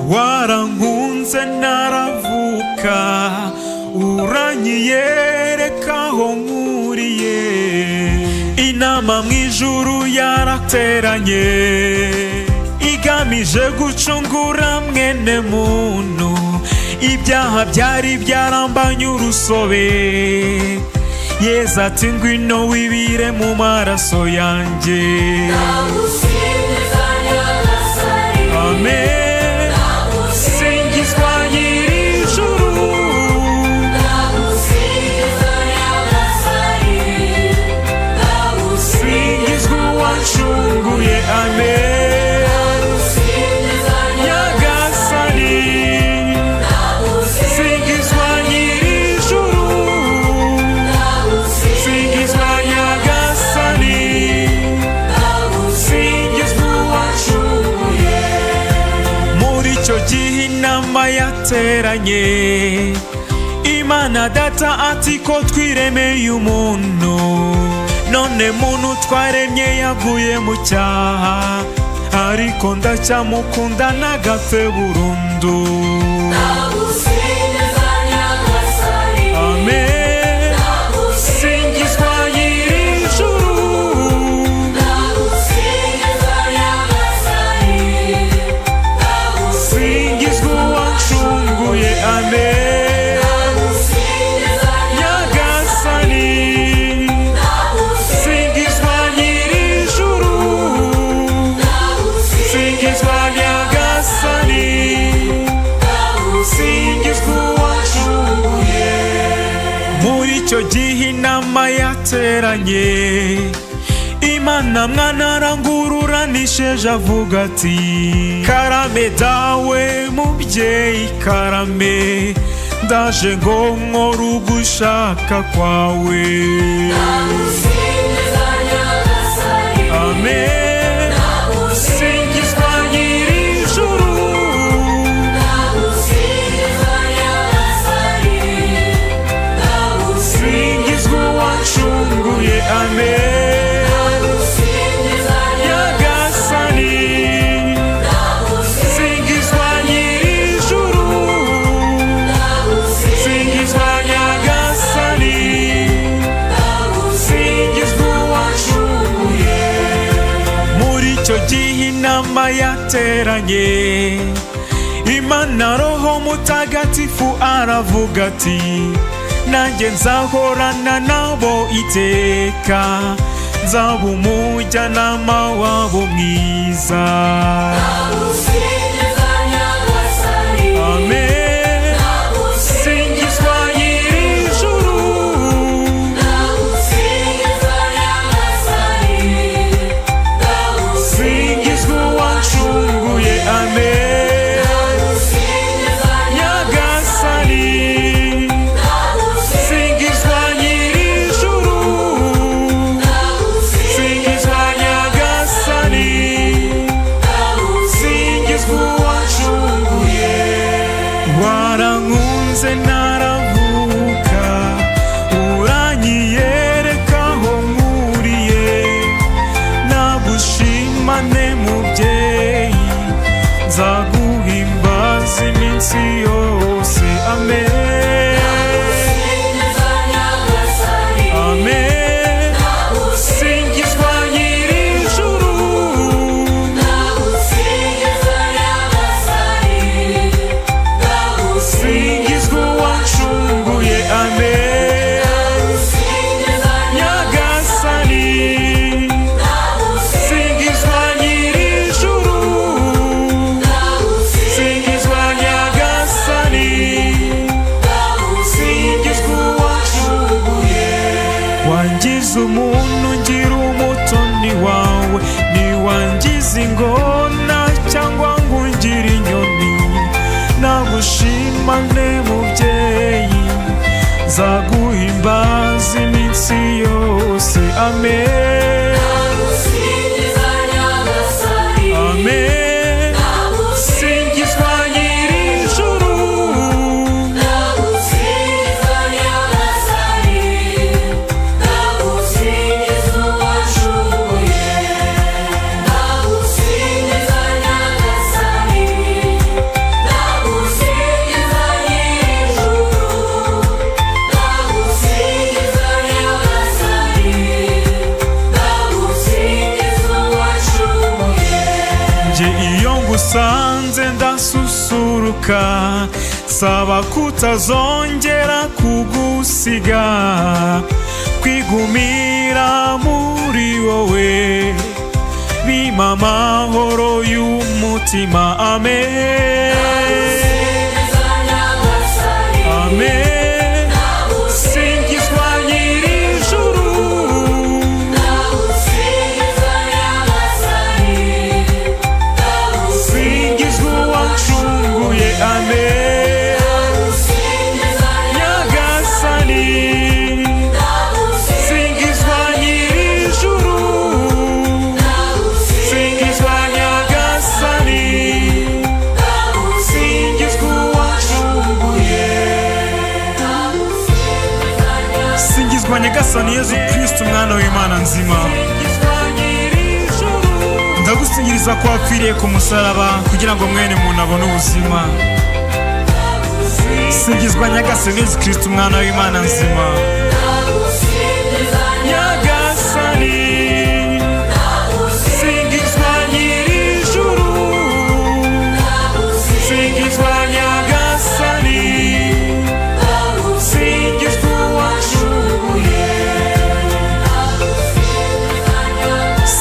Warankunze ntaravuka, uranyiyereka aho nkuriye. Inama mu ijuru yarateranye igamije gucungura mwene muntu. Ibyaha byari byarambanye urusobe. Yezu ati: "Ngwino wibire mu maraso yanjye." Ndagusingiza Nyagasani. Amen. Singizwa nyir'ijuru. Ndagusingiza Nyagasani, ndagusingiza. Singizwa uwancunguye. Amen. Ndagusingiza. Nyagasani. Singizwa nyir'ijuru. Singizwa Nyagasani. Singizwa uwancunguye. Muri icyo gihe inama yateranye, Imana Data ati: "Ko twiremeye umuntu, none muntu twaremye yaguye mu cyaha, ariko ndacyamukunda ntagapfe burundu." Ndagusingiza Nyagasani. Amen. Singizwa nyir'ijuru. Ndagusingiza Nyagasani, ndagusingiza. Singizwa uwancunguye. Amen. Ndagusingiza. Nyagasani. Singizwa nyir'ijuru. Singizwa Nyagasani. Singizwa uwancunguye. Muri icyo gihe inama yateranye, Imana Mwana arangururanishije avuga ati: "Karame Dawe, mubyeyi karame, ndaje ngo nkore ugushaka kwawe." Ndagusingiza Nyagasani. Amen. Singizwa nyir'ijuru. Ndagusingiza Nyagasani, ndagusingiza. Singizwa uwancunguye. Amen. Ndagusingiza. Nyagasani. Singizwa nyir'ijuru. Singizwa Nyagasani. Singizwa uwancunguye. Muri icyo gihe inama yateranye, Imana Roho Mutagatifu aravuga ati: "Nanjye nzahorana nabo iteka, nzaba umujyanama wabo mwiza." Ndagusingiza Nyagasani. Amen. Singizwa nyir'ijuru. Ndagusingiza Nyagasani, ndagusingiza. Singizwa uwancunguye. Amen. Ndagusingiza. Nyagasani. Singizwa nyir'ijuru. Singizwa Nyagasani. Singizwa uwancunguye. Warankunze ntaravuka, uranyiyereka aho nkuriye. Nagushimane mubyeyi, nzaguhimbaza iminsi yose. Amen. Ndagusingiza Nyagasani. Amen. Singizwa nyir'ijuru. Ndagusingiza Nyagasani, ndagusingiza. Singizwa uwancunguye. Amen. Ndagusingiza. Nyagasani. Singizwa nyir'ijuru. Iyo ngusanze ndasusuruka, saba kutazongera kugusiga, kwigumira muri wowe bimpa amahoro y'umutima. Amen, amen. Singizwa nyir'ijuru, singizwa uwancunguye. Amen. Nyagasani, singizwa nyir'ijuru, singizwa Nyagasani, singizwa uwancunguye. Singizwa Nyagasani Yezu Kristo, umwana w'Imana nzima. Ndagusingiriza ko wapfiriye ku musaraba kugira ngo mwene muntu abone ubuzima. Singizwa Nyagasani Yezu Kristo, umwana w'Imana nzima. Nyagasani, singizwa nyir'ijuru, singizwa Nyagasani, singizwa uwancunguye.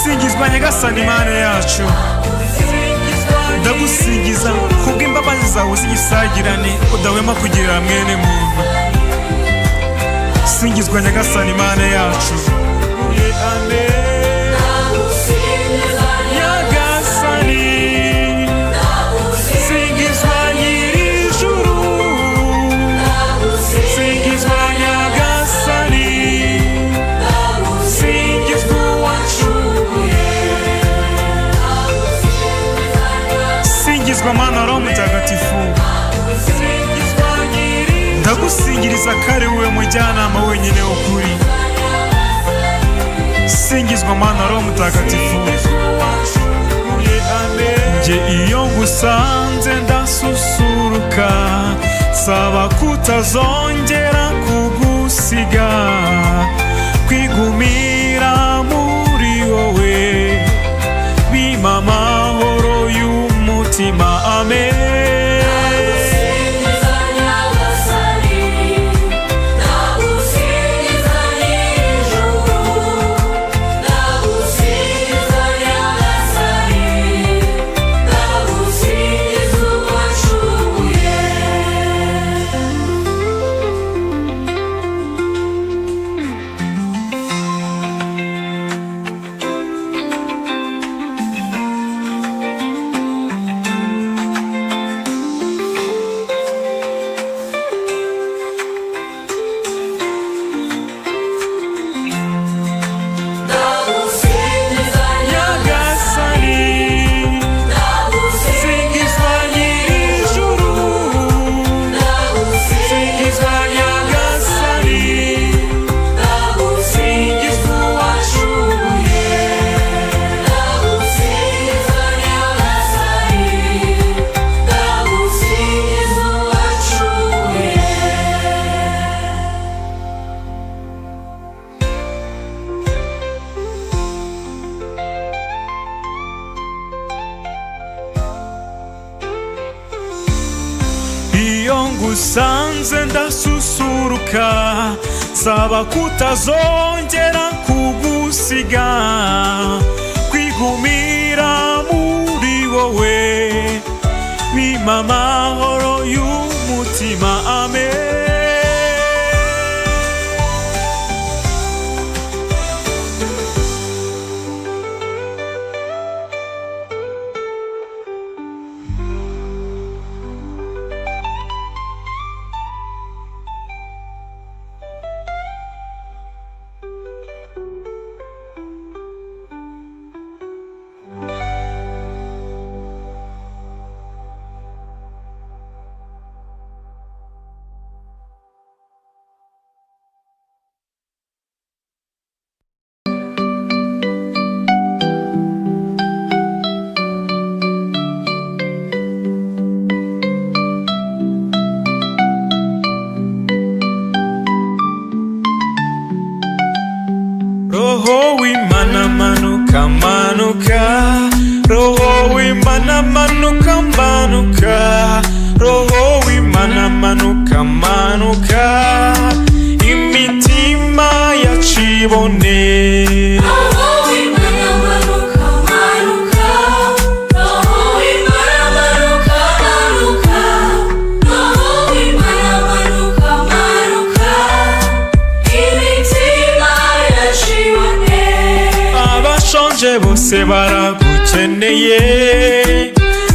Singizwa Nyagasani Imana yacu. Ndagusingiza kubw'imbabazi zawe z'igisagirane udahwema kugirira mwene muntu. Singizwa Nyagasani Imana yacu. Nyagasani, singizwa nyir'ijuru, singizwa Nyagasani, singizwa uwancunguye. Singizwa Mana Roho Mutagatifu. Ndagusingiriza ko ari wowe mujyanama wenyine w'ukuri. Singizwa Mana Roho Mutagatifu. Njye iyo ngusanze ndasusuruka, saba kutazongera kugusiga, kwigumira muri wowe bimpa amahoro y'umutima. Amen. Ndagusingiza Nyagasani, ndagusingiza nyir'ijuru, ndagusingiza Nyagasani, ndagusingiza uwancunguye. Ndagusingiza Nyagasani, singizwa nyir'ijuru, singizwa Nyagasani, singizwa uwancunguye. Ndagusingiza Nyagasani, ndagusingiza uwancunguye. Iyo ngusanze ndasusuruka, saba kutazongera kugusiga, kwigumira muri wowe bimpa amahoro y'umutima. Amen. Bose baragukeneye,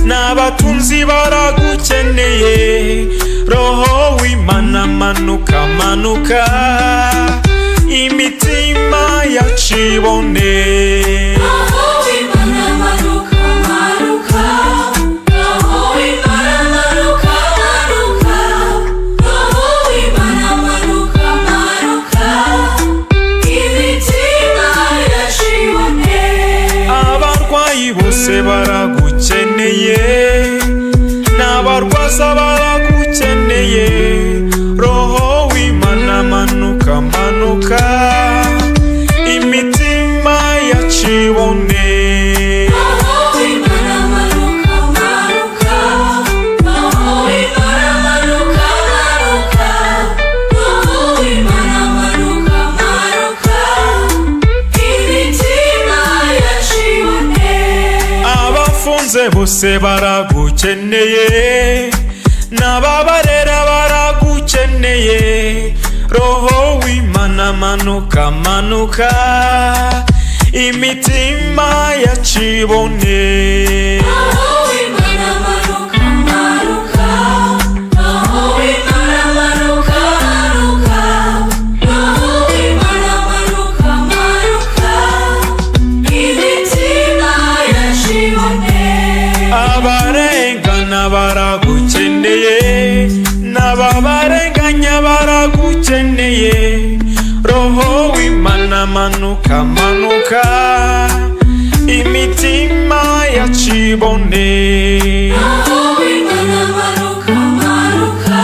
n'abatunzi baragukeneye. Roho w'Imana manuka, manuka, imitima yacu ibone. Roho w'Imana manuka, manuka. Roho w'Imana manuka, manuka. Roho w'Imana manuka, manuka. Imitima yacu ibone. Abarwayi bose baragukeneye, n'abarwaza baragukeneye. Roho w'Imana manuka, manuka, imitima yacu ibone. Roho w'Imana manuka, manuka. Roho w'Imana manuka, manuka. Roho w'Imana manuka, manuka. Imitima yacu ibone. Abafunze bose baragukeneye, n'ababarera baragukeneye. Roho w'Imana manuka, manuka, imitima yacu ibone. Roho w'Imana manuka, manuka. Roho w'Imana manuka, manuka. Roho w'Imana manuka, manuka. Imitima yacu ibone. Abarengana baragukeneye, n'ababarenganya baragukeneye. Roho w'Imana manuka, manuka, imitima yacu ibone. Roho w'Imana manuka, manuka.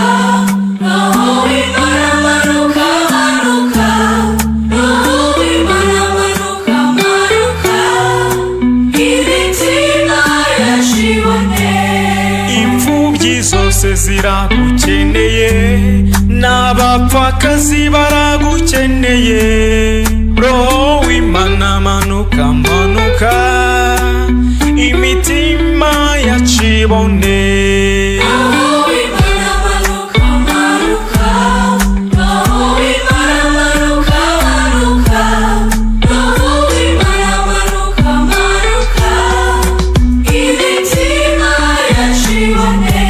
Roho w'Imana manuka, manuka. Roho w'Imana manuka, manuka. Imitima yacu ibone. Imfubyi zose ziragukeneye, n'abapfakazi baragukeneye. Roho w'Imana manuka, manuka, imitima yacu ibone. Roho w'Imana manuka, manuka. Roho w'Imana manuka, manuka. Roho w'Imana manuka, manuka. Imitima yacu ibone.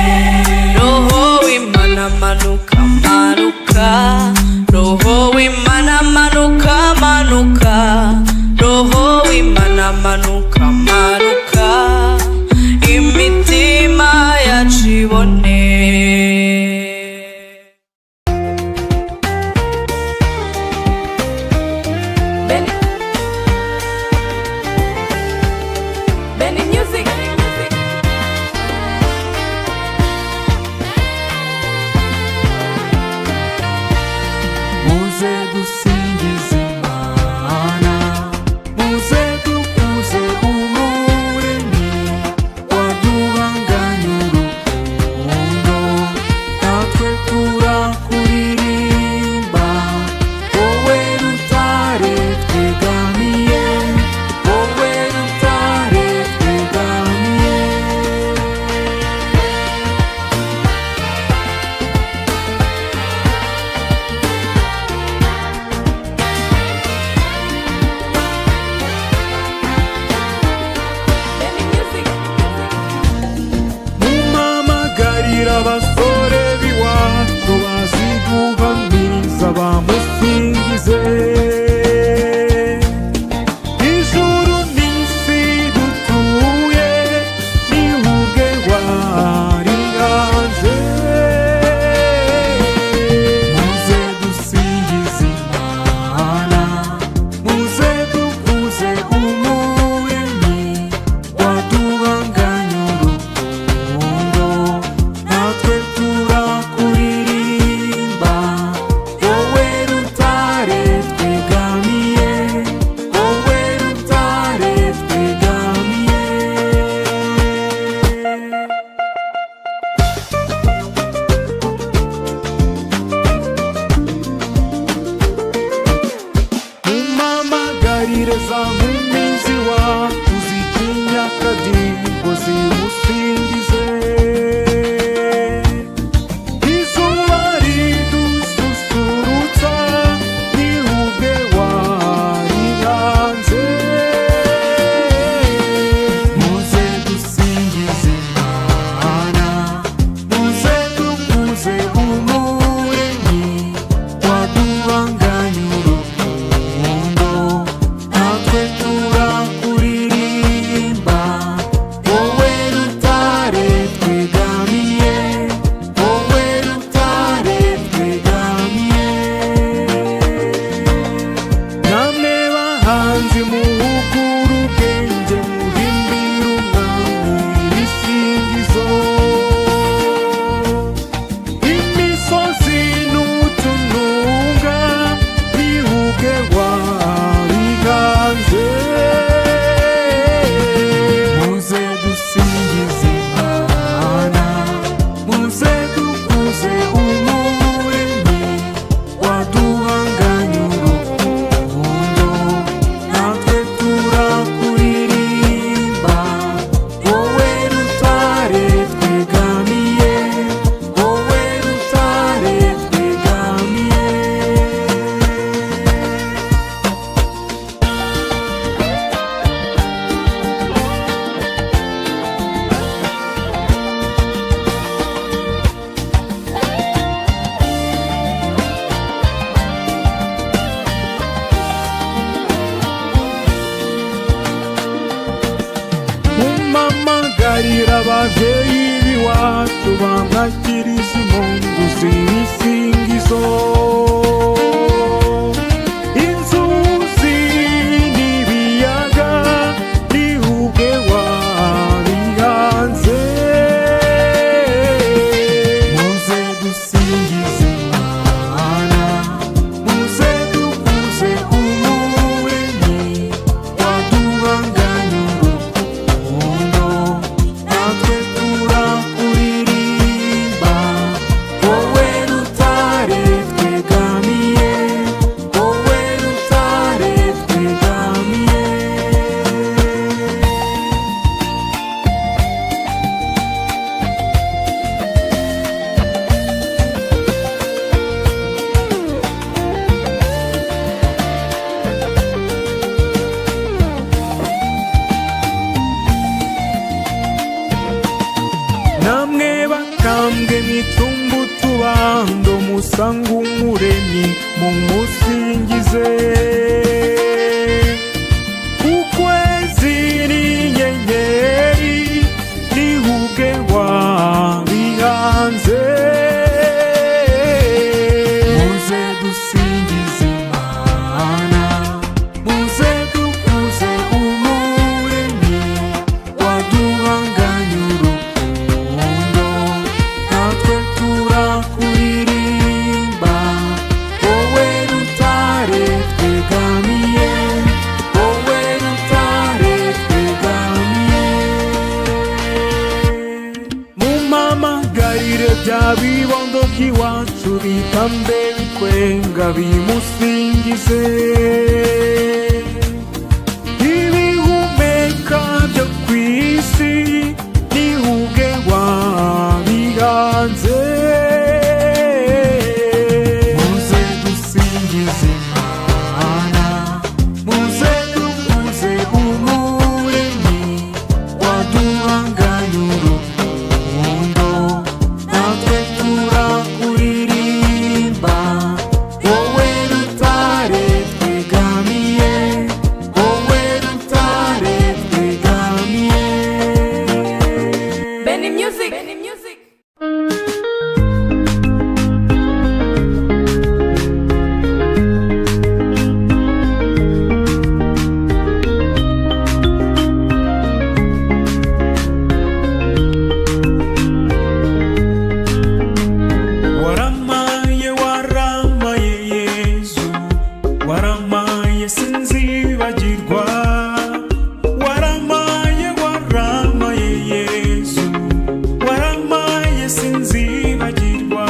Roho w'Imana manuka, manuka. Roho w'Imana manuka, manuka. Roho w'Imana manuka, manuka. Imitima yacu ibone. Benny, Benny Music. Muze dusingize Imana, muze dukuze Umuremyi waduhanganye urukundo, natwe turakuririmba, wowe rutare twegamiye, wowe rutare twegamiye. Benny Music. Mumamagarira abasore b'iwacu bazi guhamiriza bamusingize. Ijuru n'isi dutuye ni ubwe warihanze. Muze dusingize Imana, muze dukuze Umuremyi waduhanganye urukundo, natwe turakuririmba, wowe rutare. Ababyeyi b'iwacu bamwakiriza impundu z'ibisingizo. Inzuzi n'ibiyaga ni ubwe wabihanze. Muze dusingize Imana, muze dukuze Umuremyi waduhanganye urukundo, natwe turakuririmba, wowe rutare twegamiye, wowe rutare twegamiye. Namwe bakambwe mitumba utubando, musanga Umuremyi mumusingize. Ukwezi n'inyenyeri ni ubwe wabihanze. Muze dusingize Imana, muze dukuze Umuremyi waduhanganye urukundo, natwe turakuririmba, wowe rutare twegamiye, wowe rutare twegamiye. Mumamagarire bya bibondo by'iwacu bitambe bikwenga bimusingize. Ibihumeka byo ku isi ni ubwe wabihanze. Muze dusingize Imana, muze dukuze Umuremyi waduhanganye urukundo, natwe turakuririmba, wowe rutare twegamiye, wowe rutare twegamiye. Benny Music. Benny Music. Waramaye, waramaye Yezu, waramaye sinzibagirwa. Waramaye, waramaye Yezu, waramaye sinzibagirwa.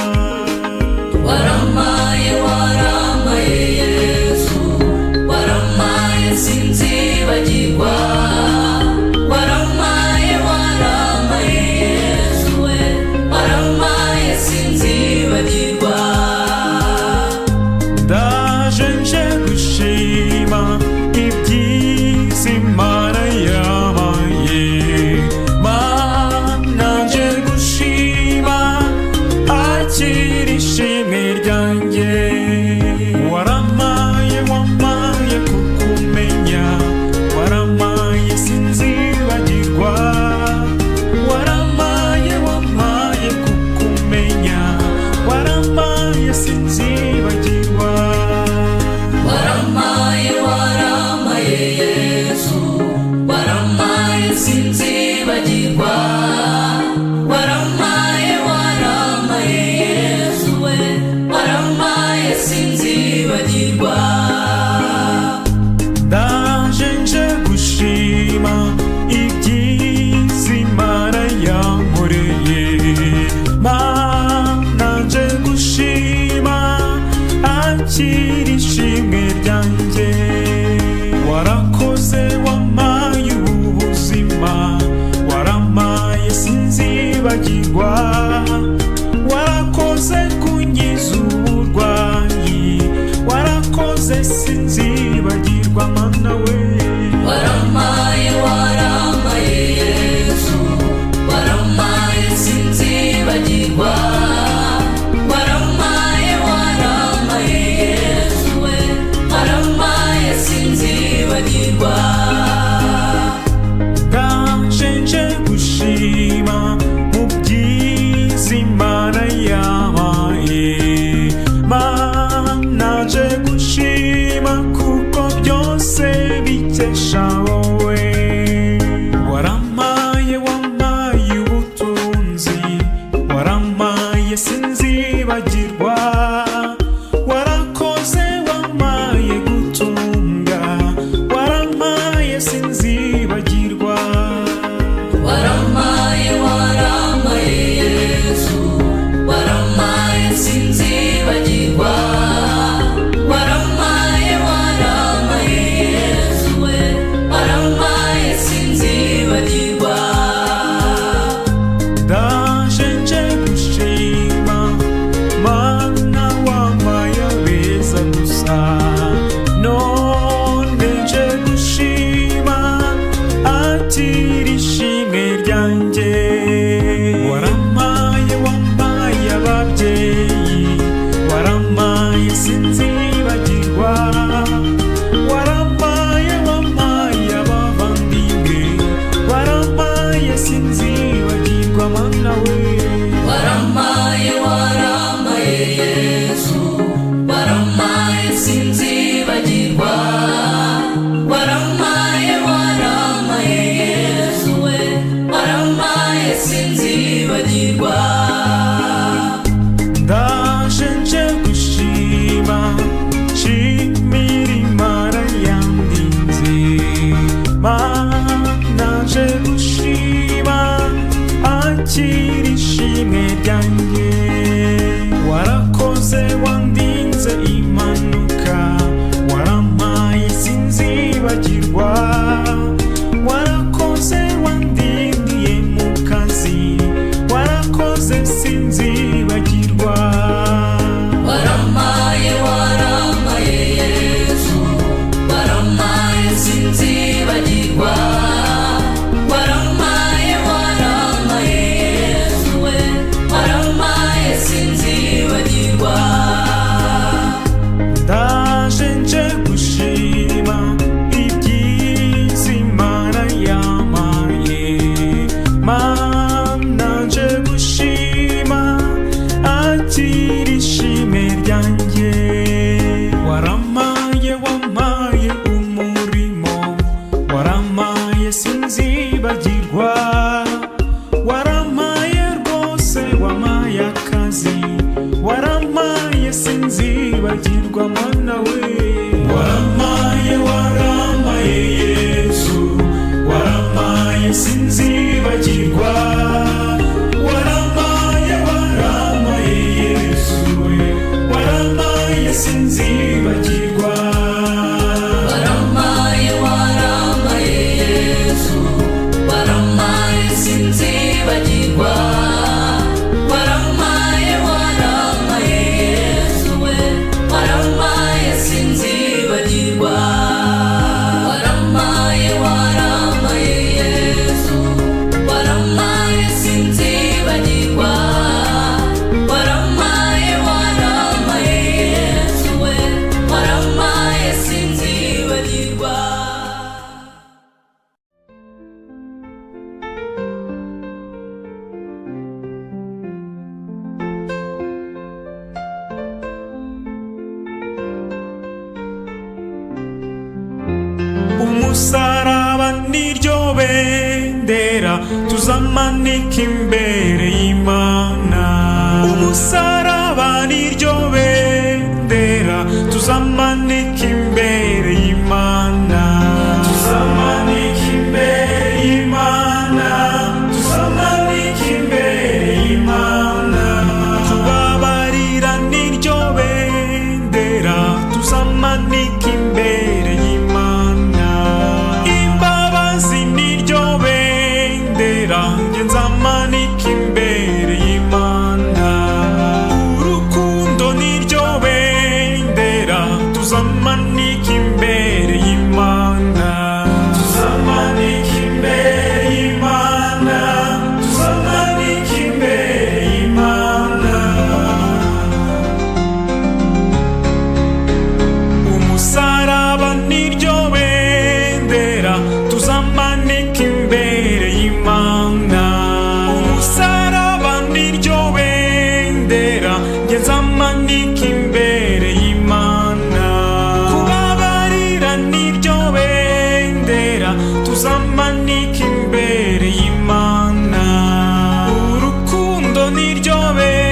Waramaye, waramaye Yesu, waramaye sinzibagirwa. Waramaye, waramaye Yesu we, waramaye sinzibagirwa. Ndaje nje gushima ibyiza Imana yabaye. Mana nje gushima, akira ishimwe ryanjye. Waramaye, wamaye kukumenya, waramaye sinzibagirwa. Waramaye, wamaye kukumenya, waramaye sinzibagirwa. Waramaye, waramaye Yesu, waramaye sinzibagirwa. Waramaye, waramaye Yesu we, waramaye sinzibagirwa. Ndaje nje gushima ibyiza Imana yankoreye. Mana nje gushima, akira ishimwe ryanjye. Warakoze wampaye ubuzima, waramaye sinzibagirwa. Warakoze kunkiza uburwayi, warakoze sinzibagirwa Mana we. Waramaye, waramaye Yesu, waramaye sinzibagirwa. Waramaye, waramaye Yesu we, waramaye sinzibagirwa. Ndaje nje gushima. sinzibagirwa. Ndaje nje gushima, nshimira Imana yandinze. Mana nje gushima, akira ishimwe ryanjye. Warakoze wandinze impanuka, warampaye sinzibagirwa. Warakoze wandindiye mu kazi, warakoze sinzibagirwa. Waramaye, waramaye Yesu, waramaye sinzibagirwa. Waramaye, waramaye Yesu we, waramaye sinzibagirwa. Ndaje nje gushima ibyiza Imana yampaye. Mana nje gushima, akira ishimwe ryanjye. Waramaye, wampaye umurimo, waramaye sinzibagirwa. Waramaye rwose, wampaye akazi, waramaye sinzibagirwa mana we. Waramaye, waramaye Yesu, waramaye sinzibagirwa. Waramaye, waramaye Yesu we, waramaye sinzibagirwa. Waramaye, waramaye Yesu, waramaye sinzibagirwa. Waramaye, waramaye Yesu we, waramaye sinzibagirwa. Waramaye, waramaye Yesu, waramaye sinzibagirwa. Waramaye, waramaye Yesu we, waramaye sinzibagirwa. Umusaraba niryo bendera tuzamanika imbere y'Imana. Umusaraba niryo bendera tuzamanika imbere y'Imana. Tuzamanika imbere y'Imana, tuzamanika imbere y'Imana. Kubabarira niryo bendera tuzamanika imbere y'Imana. Imbabazi niryo bendera nge nzamanika imbere y'Imana. Urukundo niryo bendera tuzamanika imbere y'Imana. Tuzamanika imbere y'Imana, tuzamanika imbere y'Imana. Umusaraba niryo bendera tuzamanika imbere y'Imana. Umusaraba niryo bendera nge nzamanika imbere y'Imana. Kubabarira niryo bendera tuzamanika imbere y'Imana. Urukundo niryo bendera.